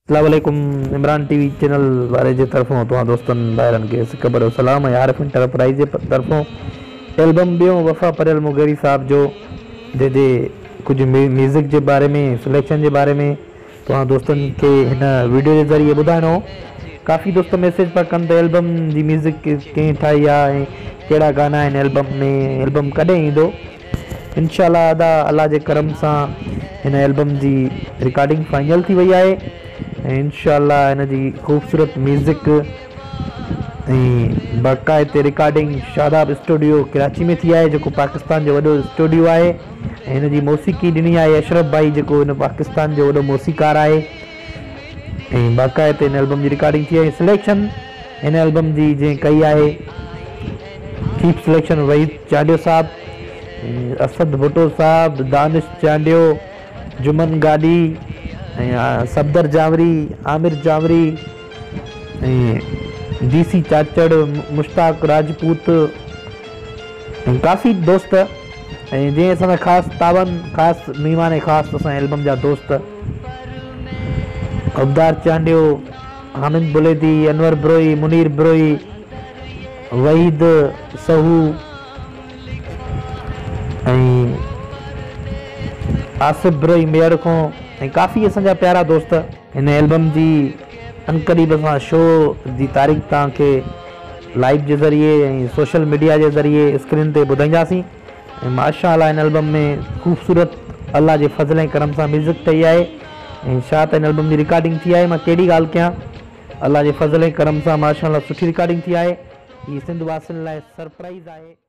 اسلام عليڪم عمران ٽي V channel واري جي طرفون توهان دوستن ڀائرن کي سڪ ڀريو سلام ۽ عارف انٽرپرائيز جي طرفون البم ٻيون وفا پريل مغيري صاحب جو جنهن جي ڪجهه ميوزڪ جي باري ۾ سليڪشن جي باري ۾ توهان دوستن کي هن ويڊيو جي ذريعي ٻڌائڻو هو ڪافي دوست ميسيج پيا ڪن ته البم جي ميوزڪ ڪنهن ٺاهي آ ۽ ڪهڙا گانا آهن البم ۾ البم ڪڏهن ايندو انشاء الله ادا الله جي ڪرم سان هن البم جي رڪارڊنگ فائنل ٿي وئي آهي ۽ انشاء الله هن جي خوبصورت ميوزڪ ۽ باقاعده رڪارڊنگ شاداب اسٽوڊيو ڪراچي ۾ ٿي آهي جيڪو پاڪستان جو وڏو اسٽوڊيو آهي ۽ هن جي موسيقي ڏني آهي اشرف ڀائي جيڪو هن پاڪستان جو وڏو موسيقار آهي ۽ باقاعده هن البم جي رڪارڊنگ ٿي آهي سليڪشن هن البم جي جنهن ڪئي آهي چيف سليڪشن وحيد چانڊيو صاحب، اسد ڀٽو صاحب، دانش چانڊيو، جمن گاڏهي ۽ صفدر جانوري، عامر جانوري ۽ ڊي سي چاچڙ، مشتاق راجپوت ۽ ڪافي دوست ۽ جنهن اسان سان خاص تعاون خاص مهمان خاص اسان البم جا دوست حبدار چانڊيو، حامد بليدي، انور بروهي، منير بروهي، وحيد سهو ۽ آصف بروهي ميهڙ کان ۽ ڪافي اسان جا پيارا دوست. هن البم جي عنقريب اسان شو جي تاريخ توهان کي لائيو جي ذريعي ۽ سوشل ميڊيا جي ذريعي اسڪرين تي ٻڌائينداسين ۽ ماشاء الله هن البم ۾ خوبصورت الله جي فضل ۽ ڪرم سان ميوزڪ ٺهي آهي ۽ ڇا ته هن البم جي رڪارڊنگ ٿي آهي مان ڪهڙي ڳالهه ڪيان الله جي فضل ۽ ڪرم سان ماشاء الله سٺي رڪارڊنگ ٿي آهي هي سنڌ واسين لاء سرپرائيز آهي.